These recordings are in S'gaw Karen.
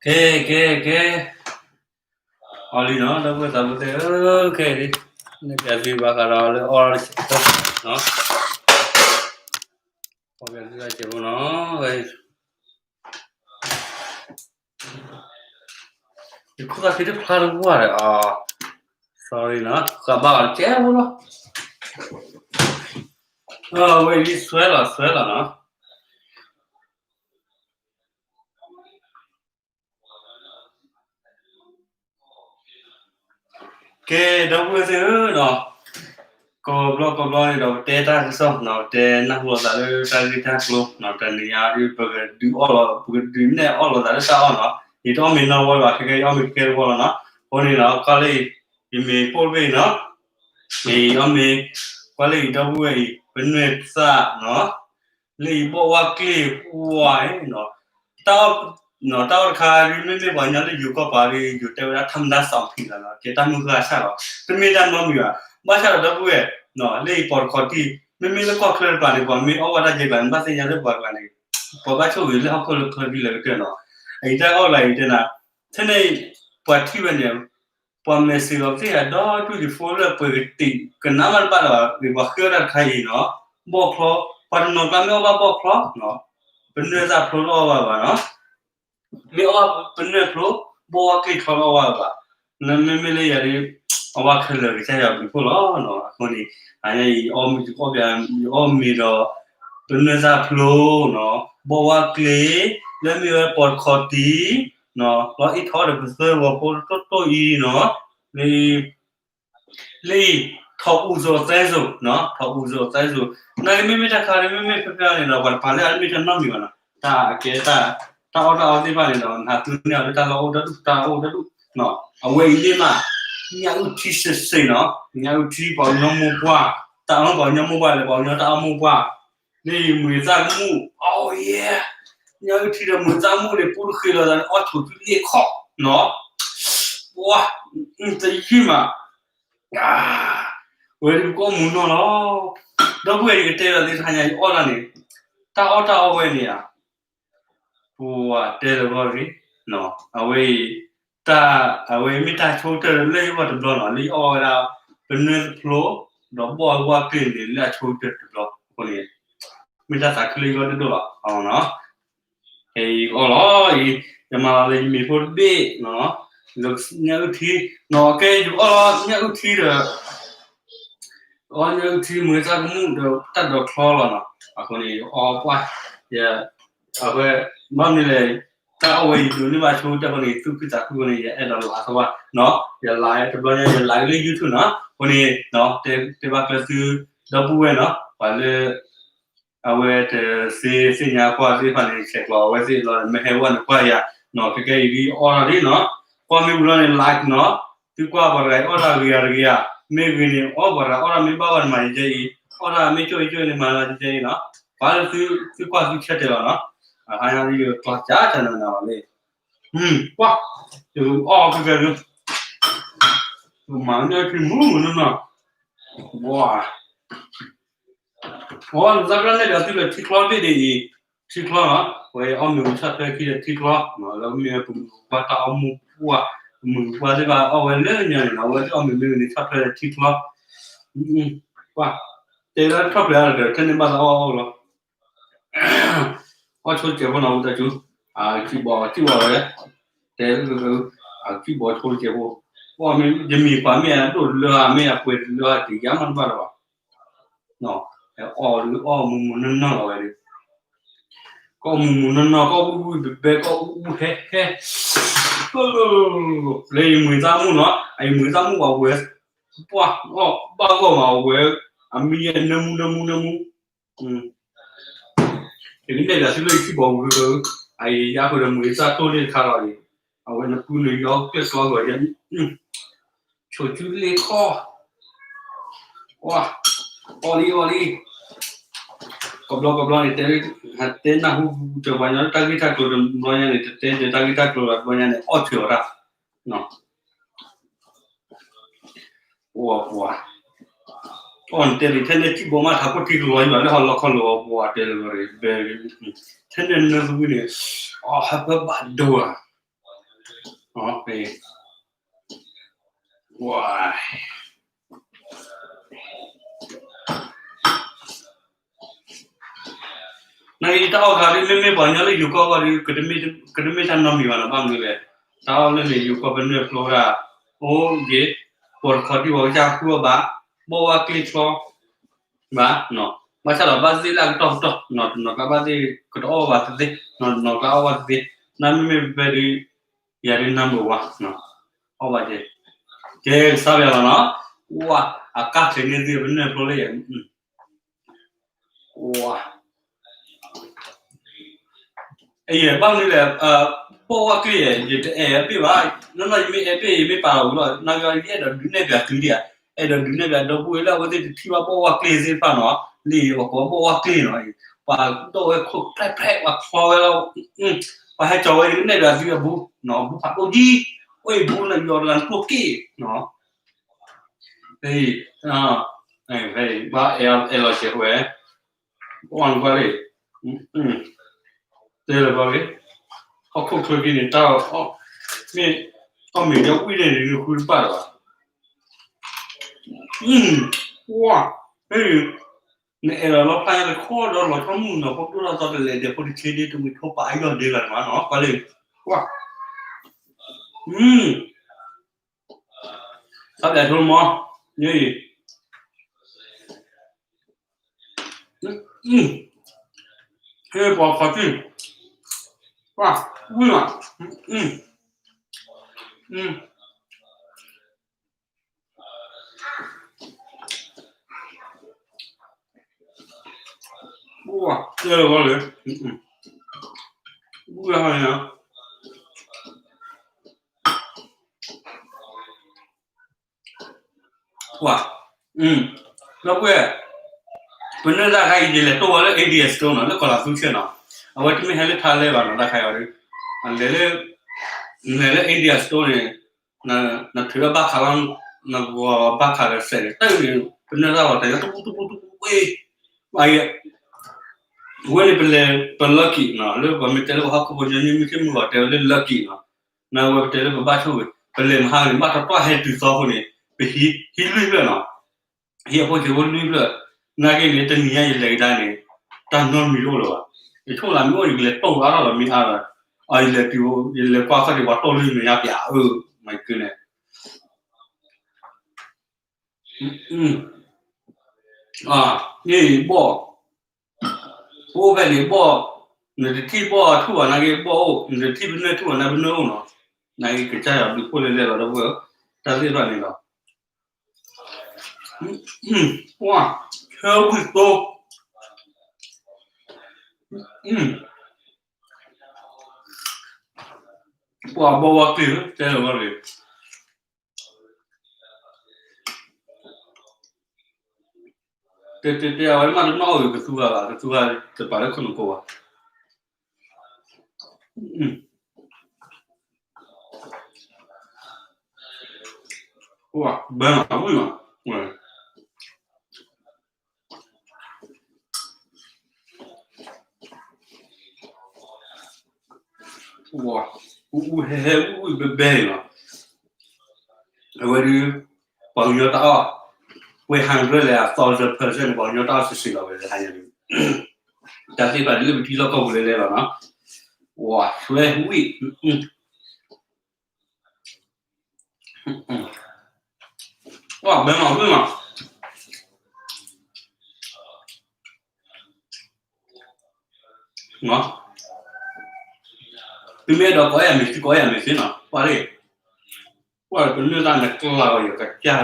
ကဲ ကဲ ကဲ, အီၤလံနီၤ ဒီပုၢ်ဝဲၢ်သးဘိသ့ၣ်ဧၢ, ခဲအံၤ နဲၣ်ပၠးသုဘၣ်ဃးဒီးလၢအီၣ်တၢ်စဲးဖိနီၤ, အီၣ်ပၠးသုတၢ်စဲးဖိနီၤ, ယခိၣ်သၣ်ခံတဖျါတဝၢ်ဒီး sorry နီၤ ဃးဘၣ်အီၤတကဲဖိလီၤ, အဝဲအံၤဆွဲလီၤ ဆွဲလီၤနီၤ. ကဲ ဒီပုၢ်ဝဲၢ်သ့ၣ်ဧၢနီၤ, ကိးဘျီကိးဘျီန့ၣ်ဒီး ပတဲတၢ်ကစီၣ်နီၤ, ပတဲနၢ်ဟူလိာ်သးလၢတၢ်ဂ့ၢ်တၢ်ကျိၤနီၤ, တနံၤညါဒ် ပကဒုးအီၣ်လီၤ ပကဒုးနဲၣ်အီၣ်လိာ်သးလၢတၢ်အီၣ်နီၤ, ယတအီၣ်မ့ၤနီတဝီဘၣ် ခဲကဲယအီၣ်မ့ၤခဲကဲတဝီလီၤနီၤ, အဃိန့ၣ်ဒီး ကွၢ်လၢအံၤ ယမ့ၤပိၢ်တဘ့ၣ်နီၤ, မ့ၢ်အီၣ်မ့ၤ, ကွၢ်လၢအံၤဒီပုၢ်ဝဲၢ်အံၤ ပနွဲၢ်သၣ်နီၤ, လၢအံၤဘီၣ်ဝါကျ့ၢ်ဝါနီၤ, တၢ်အီၣ် တၢ်အီၣ်တခါဒ် မ့မ့ၢ်ပှၤကညီလၢယိၤကီၢ်ပၤဒ် ယိၤတဲဝဲဒၣ် ထါမတၤစီၣ်ဖံးလီၤနီၤ, ကဲတၢ်မုၢ်ဃၢ်ဆၣ်လီၤ, တမ့ၢ်တၢ်နီတမံၤဘၣ်, ဘၣ်ဆၣ်ဒီးဒီပုၢ်ဝဲၢ်နီၤ, လၢအံၤပိာ်တခီတံၢ် မ့မ့ၢ်လၢကီၢ်ချၢတပၤန့ၣ် ပှၤမ့ၢ်အီၣ်ဝဲဒၣ်ယဲၢ်ကျါန့ၣ် ဘၣ်သ့ၣ်ညါလၢပှၤကျါန့ၣ် ပှၤဘၣ်ဆိၣ်ဂ့ၤလၢဟီၣ်ခိၣ်လၢချၢခံလၢာ်ကတၢၢ်နီၤ, အအံၤတၢ်အီၣ်ကျါအံၤတဲနၤ, ထဲန့ၣ် ပှၤထံၣ်ဝဲန့ၣ် ပှၤ message လီၤပသ့ၣ်ညါဒီးတူၢ်ယဖိလၢပှဲၤကတံာ်ကနါမးတဘၣ်ဒီး ပှၤဃ့အီၣ်တၢ်တခါအံၤနီၤ, ဘီၣ်ချီ, ပှၤတနီၤကျါမ့ၢ်အီၣ်ဘၣ်ဘီၣ်ချီနီၤ, ပနွဲၢ်သၣ်ဖျိတအီၣ်ဘၣ်ဘၣ်နီၤ, မ့ၢ်အီၣ်ပနွဲၢ်ဖျိ, ဘီၣ်ဝါကျ့ၢ်ချီတအီၣ်ဘၣ်ဘၣ်, မ့မ့ၢ်လၢယၤဒ် အီၣ်ဘၣ်ခဲလၢာ်ကစၢ်ယွၤဘျုးဖှိၣ်လီၤနီၤ, အဃိန့ၣ် အညါအံၤ ယအီၣ်မ့ၤ ယအီၣ်မ့ၤဒီး ပနွဲၢ်သၣ်ဖျိနီၤ, ဘီၣ်ဝါကျ့ၢ်, လၢမ့ၢ်ဝဲပိာ်တခီတံၢ်နီၤ, လီၤအ့ၣ်ထီၣ်ဒီးပသၢဂီၤဖိတတိၢ်အံၤနီၤ, လၢ လၢ ထီၣ်အူစိးသဲစိးနီၤ, ထီၣ်အူစိးသဲစိး, နာ်က့မ့မ့ၢ်တၢ်ခါန့ၣ် မ့မ့ၢ်ဖဲဖဲန့ၣ်ဒီး ပှၤတပာ်လၢအမ့ၢ်တၢ်နီတမံၤဘၣ်နီၤ, တၢ်အကဲတၢ် တၢ်အီၣ်တၢ်အီသ့ၣ်တဖၣ်န့ၣ်ဒီး နဟးသူန့ၢ်အီၤလၢတၢ်လီၢ်အိၣ်တၢ်ဒူၣ် တၢ်အိၣ်တၢ်ဒူၣ်နီၤ, အဝဲအံၤန့ၣ်မး ညၣ်အုၣ်ထံစ့ၢ်စ့ၢ်နီၤ, ညၣ်အုၣ်ထံ ပှၤကညီမိၢ်ပှၢ်, တၢ်အီၣ်ပှၤကညီမိၢ်ပှၢ်လၢ ပှၤကညီတၢ်အီၣ်မိၢ်ပှၢ်, လၢအံၤမုၢ်သၣ်ကမူၣ်, အိၣ်ယဲ, ညၣ်အုၣ်ထံဒီးမုၢ်သၣ်ကမူၣ်န့ၣ် ပူတဃ့လီၤသးန့ၣ် အီၣ်ဆိးဆူလ့ၣ်ခီၣ်နီၤ, ပှၤ တယုၢ်မး ဝဲဒၣ်ပကအီၣ်မူၤနီၢ်လီၤ, ဒီပုၢ်ဝဲၢ်ယကတဲလီၤသ့ၣ်တဖၣ်ညါ ယအီၣ်တၢ်န့ၣ်, တၢ်အီၣ်တၢ်အီဝဲန့ၣ်ဧါ, ပှၤတဲလၢၤဂီၢ်ရ့ၣ်, အဝဲအံၤ, တၢ် အဝဲမ့ၢ်တၢ်ဆိကတၢၢ်လၢယဂီၢ်တဘျီနီၤ, လၢယအီၣ်ဝဲဒၣ် ပနွဲၢ်သၣ်ဖျိ ဒီးဘီၣ်ဝါကျ့ၢ်န့ၣ် လၢအဆိကတၢၢ်တဘျီအဃိန့ၣ်, မ့ၢ်တၢ်သးခုလၢယဂီၢ်ဒိၣ်ဒိၣ်လီၤနီၤ. ကဲ ယကအီၣ်လီၤအံၤ, ယမၤလီၤလၢယမ့ၤဖိတဘ့ၣ်နီၤ, လၢညၣ်အုၣ်ထံနီၤ, ကဲယကအီၣ်လီၤညၣ်အုၣ်ထံဒီး, အီၣ်ညၣ်အုၣ်ထံ မုၢ်သၣ်ကမူၣ်ဒီးတၢ်ဒိးချီလီၤနီၤ, အဃိန့ၣ် ယအီၣ်ပှၢ်, ယ, အဝဲ, ဘၣ်မနုၤလဲၣ်, တၢ်အီၣ်ဝဲအံၤဒိးန့ၢ်ဘၣ်ဆိကတၢၢ်အဃိန့ၣ် သူၣ်ခုသးခုအဃိန့ၣ် ယအဲၣ်ဒိးလၢအသဝၢ်နီၤ, ယလၢတဘျီညါ ယလၢလၢ YouTube နီၤ, အဃိန့ၣ်, တဲဘၣ်ကျဲသု ဒီပုၢ်ဝဲၢ်နီၤ, ပှၤလၢ အဝဲတသ့သ့ၣ်ညါကွၢ်သ့ၣ်တဖၣ်န့ၣ် ဆဲးကျိးအဝဲသ့ၣ်လီၤ, မ့ၢ်ဟဲဝဲန့ၣ်ကွၢ်ယၤနီၤ, ခဲကဲအံၤဒ်အီၣ်ထီၣ်လံနီၤ, ကွၢ်မ့ၢ်ဝံၤလီၤန့ၣ် like နီၤ, သုကွၢ်ပှၤတဂၤအံၤအီၣ်တၢ်ဂ့ၤဂၤတဂ့ၤဧါ, မ့ၢ်ဂ့ၤန့ၣ် အီၣ်ပှၤတဂၤအီၣ်တၢ်မ့ၢ်ဘၣ်ဝဲန့ၣ်မၤယကဲအံၤ, အီၣ်တၢ်မ့ၢ်ကၠိအံၤကၠိန့ၣ်မၤလီၤယကဲအံၤနီၤ, ပှၤလၢသုကွၢ်သုဆၢတဲာ်လီၤနီၤ, အဟါညါလၢယကျီၢ်ကၢ်တနၤနၤလီၤလံ, ကွၢ်, ယအီၣ်ခဲကဲဒ် မၤန့ၢ်ထံမုၢ်မုၢ်နီၢ်နီၢ်, ဝါ အီၣ်နသးကရၢၢ်နဲၣ်ဒီးသုလၢထံချီတဘ့ၣ်ဒ်အံၤ, ထံချီနီၤ, ဝဲအီၣ်မ့ၤဝံၤဆီၣ်ထွဲခံဒီးထံချီ, လၢမ့ၢ်ပမုၢ်ပှၢ်တၢ်အီၣ်မူပှၢ်, ပမုၢ်ပှၢ်သ့ၣ်တဖၣ်အီၣ်ဝဲလၢညါန့ၣ်နီၤ, အဝဲသ့ၣ်အီၣ်မ့ၤမ့ၢ်ဝံၤန့ၣ်ဆီၣ်ထွဲဒီးထံချီ, ပှၢ်, တဲလၢထီၣ်ဖျဲးအါဒီး ထဲန့ၣ်ဘၣ်သးအီၣ်အီၣ်လီၤ အီၣ်ဆိကဲးဖိနီၤ ဝံသးစူၤ, အကံၣ်ဘီ ကံၣ်ဘီဝဲ, တဲလၢ အကံၣ်ဘီဆိကဲးဖိ, ယမ့ၢ်ပှၤမ့ၢ်အဒိၣ်တလၢဧါ မ့ၢ်အပှဲၤတလၢဧါ တယါမးတဘၣ်လၢၤဘၣ်, အီၣ်ဒုးအီၣ်မူးမူးနီၢ်နီၢ်လီၤဝဲဒၣ်, ကီၢ်မူးမူးနီၢ်နီၢ် ကီၢ်အူအူဘဲဘဲ ကီၢ်အူအူဟဲဟဲ, လၢယမုၢ်သၣ်မူးနီၤ အယမုၢ်သၣ်မူးပှၤဝဲ, ပှၢ်အီၣ်ဘၣ်ဂီၢ်မးအဝဲ, အမံယဲနၢမူနၢမူနၢမူ ယကနဲၣ်ပၠးသုလၢယထံၣ်ဘီဝဲ, အယယါဃုာ်ဒီးမုၢ်သၣ်တိၢ်လ့ၣ်တခါလီၤအံၤ, အဝဲနပုၢ်နယီၢ်ကျဲၣ်ကျီဂီၤယဲ, ဆိးကၠူလ့ၣ်ခီၣ်, အီၣ်လံအီၣ်လံ, ကဘျီကဘျီန့ၣ် တဲနၢ်ဟူတပှၤညီတၢ်ဂ့ၢ်တၢ်ကျိၤတဘျီညါန့ၣ် တတဲတၢ်ဂ့ၢ်တၢ်ကျိၤတဘျီညါန့ၣ် အီၣ်စၢၤအီၤတၢ် ပှၤပှၤ, အီၣ်နတဲလံ ထဲန့ၣ်ထံၣ်ဘီမးထးခိၣ်ထံကလီၤယွၤလၢဟီၣ်လီၢ်ခီၣ်လီၤ ပှၤတဲလၢ ထဲန့ၣ်နၢသဝံန့ၣ်, အီၣ်ဟဲပၢဘၣ်ဒိၣ်ဧါ, အီၣ်, ဝါ, နအံၤတၢ်အီၣ်ခါဒ် မ့မ့ၢ်ပှၤကညီလၢယိၤကီၢ်ဂီၢ်ဒီး ကတမ့ၢ်တၢ်နီတမံၤဘၣ်နီၤ, ဘၣ်မနုၤလဲၣ်, တၢ်အီၣ်လၢန့ၣ် ယိၤကီၢ်ပနၢၢ်ဖျိဒၣ်, အိၣ်က့ၤ, ပိာ်တခီဒံးဝဲကစၢ်ဃုအီၣ်ဘၣ်, ဘီၣ်ဝါကျ့ချီ, ဘၣ်, ဘၣ်ဆၣ်ဒီးဘၣ်သ့ၣ်လၢအကတီၢ်ကတီၢ်, တနီၤကျါဘၣ်သ့ၣ်ကတအီၣ်ဘၣ်သ့သ့, တနီၤကျါအီၣ်ဘၣ်သ့သ့, နမ့မ့ၢ်ဖဲဒ် ယၤဒ် number one, အီၣ်ဘၣ်က့ၤ, ကဲကစၢ်ယွၤလီၤနီၤ, ဝါ, အကၢ်ချ့န့ၢ်သုပနၢၢ်ဖျိလၢယဲ ယဘၣ်မနုၤလဲၣ်, ဘီၣ်ဝါကျ့ယဲ ယတအဲၣ်အဘ့ၣ်ဘၣ်, နီၢ်နီၢ်ယမ့ၢ်အဲၣ်ဘ့ၣ် ယမ့ၢ်ပာ်လီၤဝံၤလီၤ, နဂီၢ်ယအဲၣ်ဒိးဒုးနဲၣ်ပၠးသုဒံးဧါ, အဲၣ်ဒိးဒုးနဲၣ်ပၠးဒီပုၢ်ဝဲၢ်လၢအဝဲသ့ၣ်တထံၣ်ဘၣ်ဘီၣ်ဝါကျ့သ့ၣ်တဖၣ်နီၤ, လၢပှၤကိးဘီၣ်ဝါကျ့နီၤ, ပှၤဒိၣ်ဝဲခိၣ်ဖျဲးဖျဲး ပှၤချီဝဲလီၤ, ပှၤဟဲကၠီၤဝဲ ယကနဲၣ်ပၠးသုအဘူး, ဘူးဖးဒိၣ်ကံ, အိၣ်အံၤဘူးနယီၤတဂၤနကျိၣ်က့ၣ်, ဖဲအံၤ, ဖဲအံၤ ဘၣ်အဲၣ်လီၤစဲးဝဲ, အီၣ်နကွၢ်လံ, တဲလၢၤဘၣ်လံ, ဟီၣ်ခိၣ်ချၢက့ၤန့ၣ် တၢ်အီၣ်, မ့ၢ်အီၣ်မ့ၤဒီးဝံၣ်န့ၣ် နဃုတဘၣ်လၢၤဘၣ်, ဝါ, ဖဲအံၤ, နအဲၣ်လီၤလီၤဖျါညါတခီဒီးလီၤဆီမုၢ်နီၤ ဖိဒိၣ်ထီၣ်သီတလဲၤဒဲးဖိတဆ့ဒ့တဝံၤထိပာ်အယီၢ်ဒ့ဂၤန့ၣ်မးနီၤ ကွၢ်လံ, ဝါ, ဆၣ်ဘျဲးထိမီၤ, န့ၣ်အံၤ, ဟ့ၣ်ပှၤခီၣ်ထံၣ်, ဝါ, ဝံၣ်မး, ဝါ, တဲလၢၤဘၣ်လံ, ဝံၣ်ဟါန့ၣ်, ပှၤ, ဒီပုၢ်ဝဲၢ်, ပနၢ်တၢ်ခါအံၤ ယလဲၤတိၢ်ဝဲလၢ India Store နီၤ လၢကီၢ်လၤသူဆဲးနီၤ, အဝဲတမ့ၢ်ဟဲလၢထါလဲဘၣ်နီၤ တၢ်ခါအံၤဒီး, လဲၤလၢ, လဲၤလၢ India Store န့ၣ်, နထုးလၢဘၣ်ခးလီၤ, နဂီၤဘၣ်ခးဒီးစဲးန့ၣ် တၢ်န့ၣ်, ပနၢ်တၢ်ဝဲတၢ်ယီၤတပူတပူတပူဝဲ, အဝဲန့ၣ်ပလဲၤပ lucky နီၤ လၢပှၤမ့ၢ်တဲလၢပှၤဟီၣ်ခိၣ်ဖိညီနုၢ်မ့ၢ်က့ၤမုၢ်ဂီၤတဲဝဲလၢ lucky နီၤ, နဝဲပတဲလၢပဘၣ်ဆိၣ်ဂ့ၤ ပလဲၤမဟါန့ၣ် ဘၣ်တတီၢ်ဟဲတုၤသီအဃိန့ၣ် ပဟံး, ဟံးလွံၢ်ဖျၢၣ်နီၤ, ဟံးအဖိဆံးဖိလွံၢ်ဖျၢၣ်, နာ်က့န့ၣ် တနံၤညါယလဲၤကဒါန့ၣ်, တၢ်နီတမံၤတအိၣ်လၢၤဘၣ်, ယဆိကမိၣ်လၢမ့ၢ်အိၣ်ယကလဲၤတိၢ်အါထီၣ်လီၤမ့ၢ်အါဒီး, အယလဲၤတုၤ, ယလဲၤကွၢ်ခီၣ်ထံးပှၤတိၢ်လၢမဲာ်ညါပၠးအၢ, မၤက့ၤန့ၣ် န့ၣ်ဘီၣ်, ပအိၣ်ဖဲန့ၣ်ဘီၣ်, နတထံၣ်ဘီၣ်ထူၣ်ဘၣ်နာ်က့ဘီၣ်အိၣ်, နတထံၣ်ပနၢ်ထူၣ်ဘၣ်နာ်ပနၢ်အိၣ်နီၤ, နာ်က့ကစၢ်ယွၤဘျုးဖှိၣ်လၢလဲၣ်လီၤဒီပုၢ်ဝဲၢ်, တၢ်သ့ၣ်တဖၣ်န့ၣ်လီၤ, ဝါ, ဆၢဝံၣ်သိ, ပှၤဘီဝါကျ့ၢ် တဲလီၤဝဲလံ တဲတဲတဲ အဝဲမ့ၢ်တနီၣ်အိၣ်ကသူဂၤဘၣ် ကသူဂၤတပာ်လၢခိၣ်နူာ်ကိးဘၣ်, ဘၣ်မၤဝံၣ်မး, အူအူဟဲဟဲဝံၣ်ဝံၣ်ဘဲဘဲန့ၣ်လီၤ, အဝဲဒၣ်, ပှၤကညီတၢ်အီၣ်, ပှဲၤ hundred လဲၣ် thousand percent န့ၣ် ပှၤကညီတၢ်အီၣ်စံးစံးလီၤဝဲလၢဟါညါန့ၣ်, တၢ်သ့ၣ်တဖၣ်န့ၣ်လၢပထံလီၢ်ကီၢ်ပူၤလဲၤလဲၤလီၤနီၤ, ဝါ ဆွဲဝံၣ် ဝါ ဘဲမၤဝံၣ်မး, သုမ့ၢ်အဲၣ်ဒိးကိးယၤမ့ၢ်သုကိးယၤမ့ၢ်သ့နီၤ, ပှၤလၢ, ပှၤလၢပနၢ်တၢ်နကျါဝဲယကစၢ်,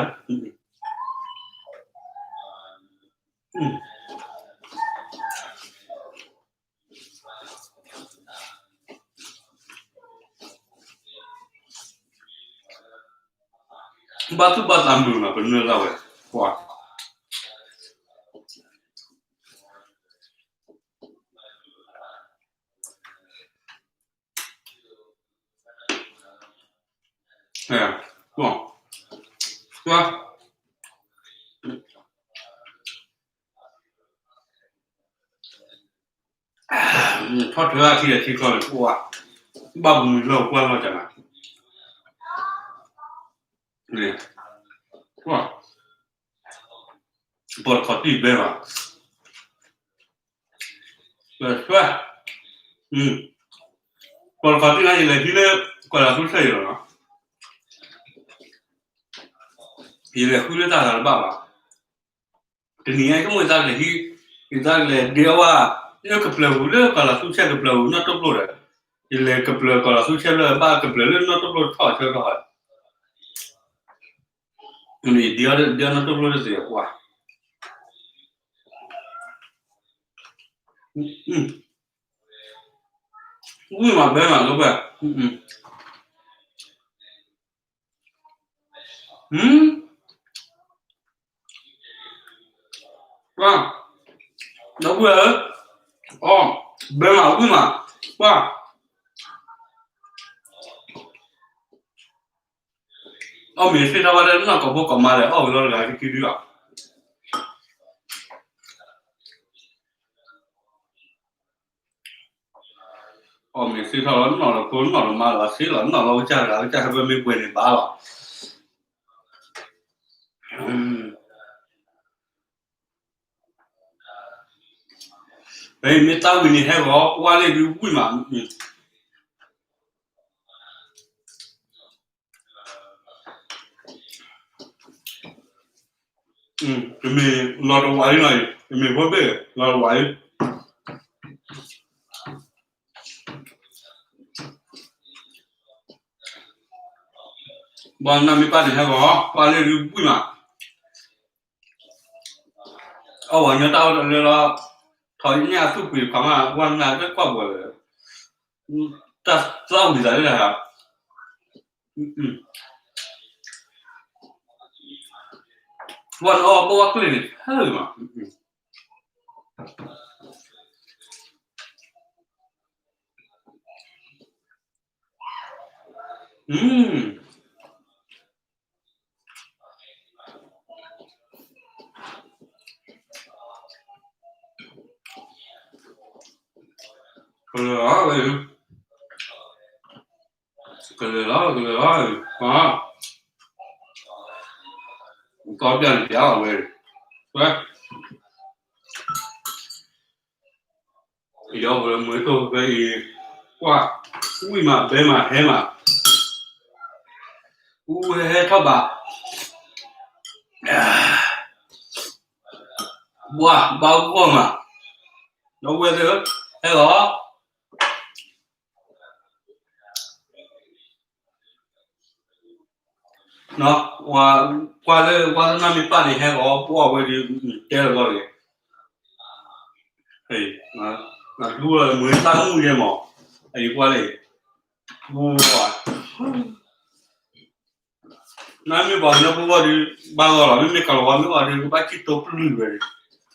ဘၣ်သူၣ်ဘၣ်သးမုာ်နီၤ ပနၢ်တၢ်ဝဲ, ပှၤ ပှၤ ထီၣ်ထွဲအထံအထံကျီန့ၣ် ပှၤ ဘၣ်မုာ်လီၤကွၢ်လီၤကနၤ, န့ၣ်, ပီၣ်တခီတံၢ်ဘဲဘၣ်, ပ, ပီၣ်တခီတံၢ်န့ၣ် ယလဲၤဟံးလၢ ကီၢ်လၤသူဆဲးယံၤလီၤနီၤ, ယလဲၤဃုလၢတၢ်သးတဘၣ်ဘၣ်. တနံၤညါယကမိၣ်ယသးကလဲၤဟံး, ယသးကလဲၤဒ့အဝဲ, လၢကပျၢၤပူၤ လၢကီၢ်လၤသူဆဲးကပျၢၤပူၤနီၢ်တိၢ်ပျိၢ်ဒီး, ယလဲၤကပျၢၤကီၢ်လၤသူဆဲးလၢဘၣ်ကပျၢၤလၢနီၢ်တိၢ်ပျိၢ်ထီၣ်ဆၢကီၢ်, ဒ်အီၤနီၢ်တိၢ်ပျိၢ်တသ့ကွၢ်, ဝံၣ်မးဘဲမးလၢပှဲၤ, ဒီပုၢ်ဝဲၢ်ဧၢ, အီၣ်ဘဲမးဝံၣ်မး, ပှၢ်, အီၣ်မ့ၤသ့ၣ်ထီၣ်ဝဲဒၣ်နီၢ်ကီၢ်ဖိကီၢ်မါဒီး အီၣ်ဝဲလီၤတဂၤကသံဒုလီၤ. အီၣ်မ့ၤသ့ၣ်ထီၣ်လီၤနီၢ်လီၤဖိနီၢ်လီၤမါလီၤသ့လီၤနီၢ်လီၤကစၢ်တဂၤကစၢ်ဟဲဘၢမ့ၢ်ပှဲၤန့ၣ်ဘၣ်လီၤ. ဖဲအံၤမ့ၢ်တၢ်ဝံၤန့ၣ်ဟဲဂီၤ ပှၢ်လ့ၣ်ဒုဝံၣ်မး, တမ့ၢ်လီၤတဝးအံၤနီၤ, တမ့ၢ်ဖိဘ့ၣ်လီၤတဝးအံၤ, ဘၣ်နၢ်မ့ၢ်ပၢ်န့ၣ်ဟဲဂီၤ ပှၢ်လ့ၣ်ဒုဝံၣ်မး, အီၣ်ဝဲညီတၢ်အီၣ်တလၢလီၤ, ထီၣ်ညၣ်သူၣ်ကွံာ်ခီမး ပှၢ်နၢ်တကွၢ်ပှဲၤလၢ, တၢ်သီၣ်ဝံၤသးလၢတၢ်, ပှၢ်နအီၣ်ဘၣ်ဝဲကျ့ၣ်န့ၣ် ဟဲမး, ကလၢာ်လီၤ, ကလၢာ်လီၤ, ကလၢာ်လီၤ, ကီၢ်ပျၢ်န့ၣ်ပျၢ်အီၤဝဲ, ဝဲ ယီၤပလၢမွဲတိၢ်ဖဲအံၤ, ကွၢ်, ဝံၣ်မးဘဲမးဟဲမး, အူဟဲဟဲထီၣ်ဘး, ဘှၢ်ဘၣ်ဂီၢ်မး, ဒီပုၢ်ဝဲၢ်သ့ၣ်ဧၢ, ဟဲလီၤ ကွၢ်လၢ ကွၢ်လၢနၢ်မ့ၢ်ပၢ်န့ၣ် ဟဲလီၤပှၢ်ဝဲဒၣ် တဲလီၤဂီၢ်န့ၣ်, နဒူလီၤမ့ၢ်သၣ်မုၣ်ယဲမး, အံၤကွၢ်လၢ, နမ့ၢ်ပှၤကညီဖိဂီၢ်ဒီး ဘၣ်ဂီၢ်လီၤ, မ့မ့ၢ်ကလီၤဝါမ့ၢ်အီၤဒီး ကဘၣ်စံၣ်တိပျုၢ်ဝဲ, ဝံၣ်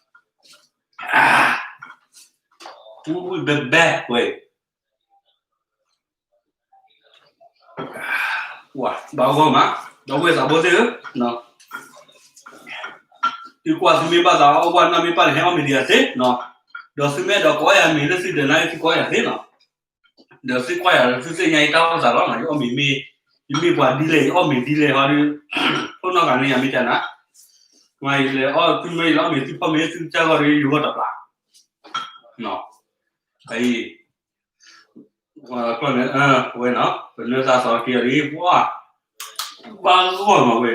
ဝံၣ်ဘဲဘဲဝဲ ဘၣ်ဂီၢ်မး, ဒီပုၢ်ဝဲၢ်သးဘိသ့ၣ်ဧၢ, သုကွၢ်သုမ့ၢ်ဘၣ်သးအီၣ်ဘၣ်နၢ်မ့ၢ်ပၢ်န့ၣ် ဟဲအီၣ်မ့ၤဒံးယၤသ့နီၤ, ဒီးသုမ့ၢ်အဲၣ်ဒိးကအီၣ်ယၤမ့ၤလၢသုဒၢးနါအံၤ သုကအီၣ်ယၤသ့နီၤ, ဒီးသုကွၢ်ယၤ သုသ့ၣ်ညါယတၢ်အိၣ်သးလီၤနီၤ, ယအီၣ်မ့ၤမ့ၢ်, ယမ့ၢ်ပှၤဒ်လဲၣ် ယအီၣ်မ့ၤဒ်လဲၣ်ဟီဒီး, ခိၣ်နီၣ်ဂၤန့ၣ်ယၤမ့ၢ်တၢ်နၤ, မ့ၢ်ယလဲၤအီၣ်သုမ့ၢ်ယလဲၤအီၣ်မ့ၤသုဖီမ့ၤ သုကစၢ်ဂီၢ်ဒီး ယဂီၢ်တပျၢ်, အံၤ ဝဲနီၤ, ပနၢ်သးစီၤက့ၤအီၤဒ် ပှၢ်, ဘၣ်ဂီၢ်မးဝဲ, အ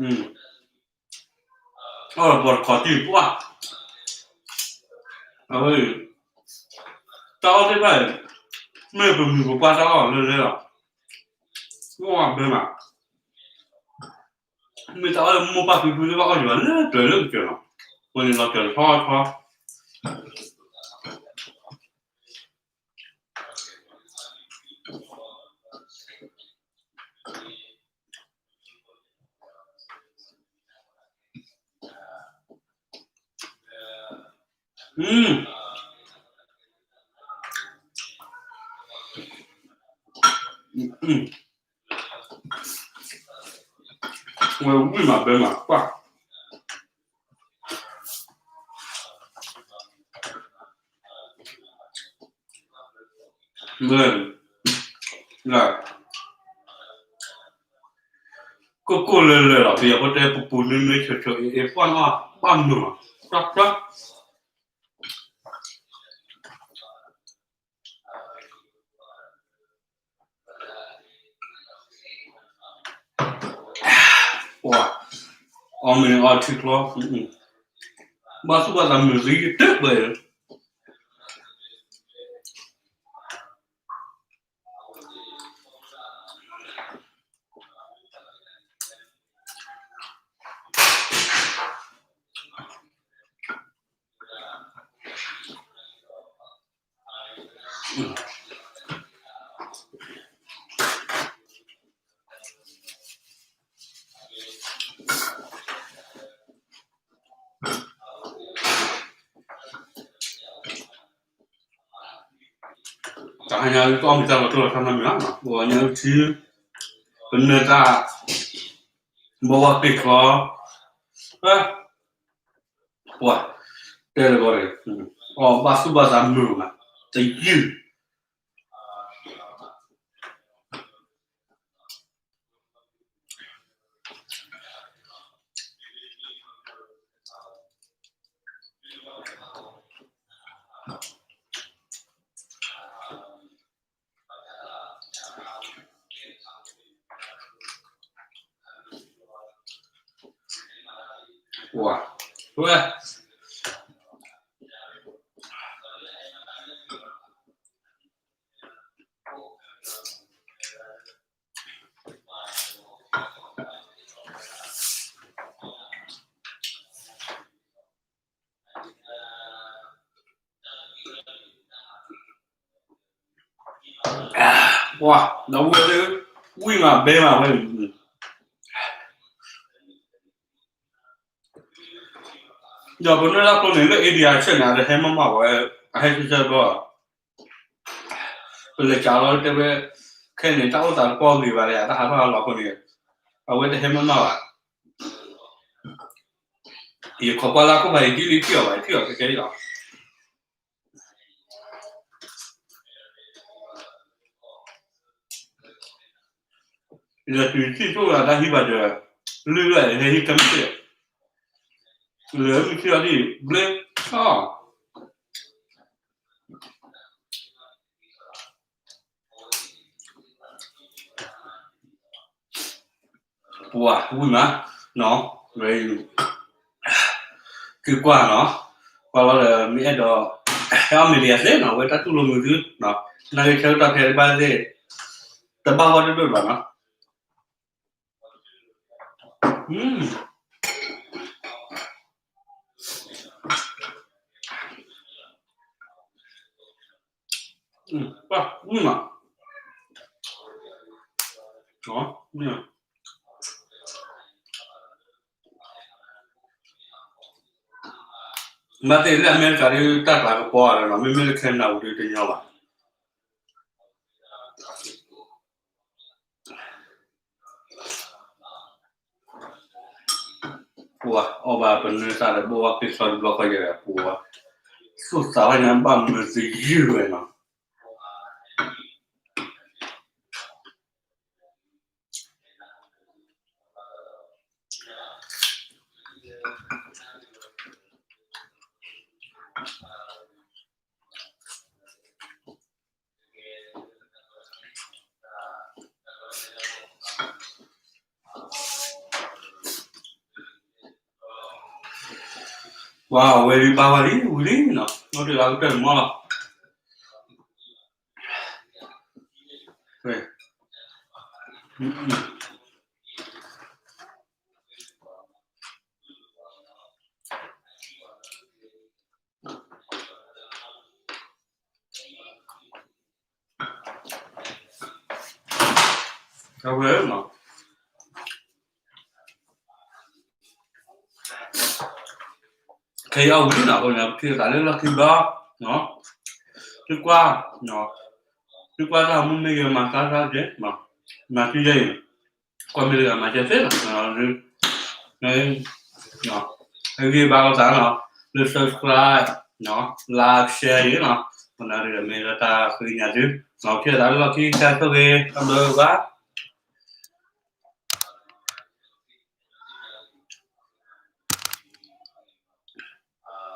ီၣ်ပှၤတခီတံၢ်ပှၢ်, အဝဲ, တၢ်အီၣ်သ့ၣ်တဖၣ်, မ့ၢ်ပမုၢ်ပပှၢ်တၢ်အီၣ်လၢလဲလီၤ, အီၣ်ဘဲမး မ့ၢ်တၢ်အီၣ်လၢမိၢ်ပၢ်ဖံဖုသ့ၣ်တဖၣ်အီၣ်ယံၤဘၣ်လၢပျၢၤလၢကစၢၤလီၤ, အဃိန့ၣ်လီၤစၢၤထီထီ, ဝဲဝံၣ်မးဘဲမးကွၢ်, မ့ၢ် ကိၢ်ကိၢ်လၢလၢလီၤ ပယီၤဖိတဲပူၤပူၤနွံနွံဆိးဆိးအ့အ့ ပှၢ်နီၣ်ဘၣ်မုာ်လီၤ တၢ်တၢ် ပှၤ အီၣ်မ့ၤအီထံချီ ဘၣ်သူၣ်ဘၣ်သးမုာ်သံတဘၣ် တဟါညါ တအီၣ်မ့ၤတၢ်လီၤတိၢ်လီၤ တၢ်မၤမုာ်လီၤ ပှၤညါထံ ပနၢၤတၢ် ဘီဝါပ့ၤချီ ပှၤ တဲလၢဂီၢ် အီၣ်ဘၣ်သူၣ်ဘၣ်သးမုာ်မး တယုၢ် ဝဲ ပှၤ ဒီပုၢ်ဝဲၢ်သ့ၣ် ဝံၣ်မးဘဲမးဝဲ ဒီးပနၢ်လၢကျိန့ၣ် လၢ India ဆဲးန့ၣ် အတဟဲမးမးဝဲ အဟဲဆၢဆၢဘျီ ပလဲၤကးလီၤတဲဝဲ ခဲန့ၣ် တၢ်အိၣ်သးတပီၢ်ဂ့ၤဘၣ်လၢ တၢ်ဟးထီၣ်ဟးလီၤအဃိန့ၣ် အဝဲတဟဲမးမးဘၣ် ယခိးကွၢ်လၢခိၣ်ဖးယံာ်ဒ်လံထံၣ်အီၤဘၣ် ယထံၣ်အီၤခဲကဲလီၤ ဒီးတုၤထံၣ်ဆိၣ်ဂၤတၢ်ဟံးဘၣ်ဒီး လုၢ်လၢဟဲဟံးကမ့ၢ်စ့ၢ် လၢမ့ၢ်ထံၣ်အီၤဒ် ဘျ့ အီ ပှၤဝံၣ်မး နီၤ ဝဲ က့ၤကွၢ်နီၤ ကွၢ်လီၤဒီးမ့ၢ်အဲၣ်ဒိး ဟဲအီၣ်မ့ၤလံယၤသ့နီၤ ဝဲတၢ်တူၢ်လိာ်မုာ်သု နာ်က့ဆၢကတီၢ်ခဲအံၤဘၣ်သ့ၣ် တဘၣ်ဂီၢ်ဒိၣ်ဒိၣ်ဘၣ်နီၤ ပှၤဝံၣ်မး မ့ၢ်သ့ၣ်လၢအမဲရကၤဒ်တၢ်ကျးကပီၤလီၤနီၤ မ့မ့ၢ်လၢ Canada ပူၤဒ်တညီဘၣ် ပှၤအီၣ်ဘၣ်ပနၢၤသးဒီးဘိဝဲပ့ၤချီတဘျီဃီယဲၢ်ပှၤ သူၣ်သးဝဲန့ၣ်ဘၣ်မုာ်သယုၢ်ဝဲနီၤ ပှၤဝဲဒၣ်ဘၣ်ဝဲလံ ဝံၤလံနီၤ နီၢ်တဂၤကတၢၢ်မီၢ်လီၤ အဝဲနီၤ ခဲအံၤအဝံၤလံနီၤ အဃိန့ၣ် ပထံၣ်သးလၢလီၢ်ခံဘျီ သုကွၢ် သုကွၢ်တၢ်မူမ့ၢ်ဂ့ၤ မၤတၢ်တၢ်ကဲ မၤတံၢ်ယဲအံၤ ကွၢ်မ့ၢ်တဂၤမၤကဲသ့လီၤ ဟဲဂ့ၤဘၣ်လိာ်သးနီၤ လၢ subscribe နီၤ like share အံၤနီၤ ပနၢ်ဒုးမ့ၢ်လၢတၢ်ဃ့ညါသု သးလၢလီၢ်ခံကတၢၢ်ဆိၣ်ဂ့ၤ အဘျုးဘၣ်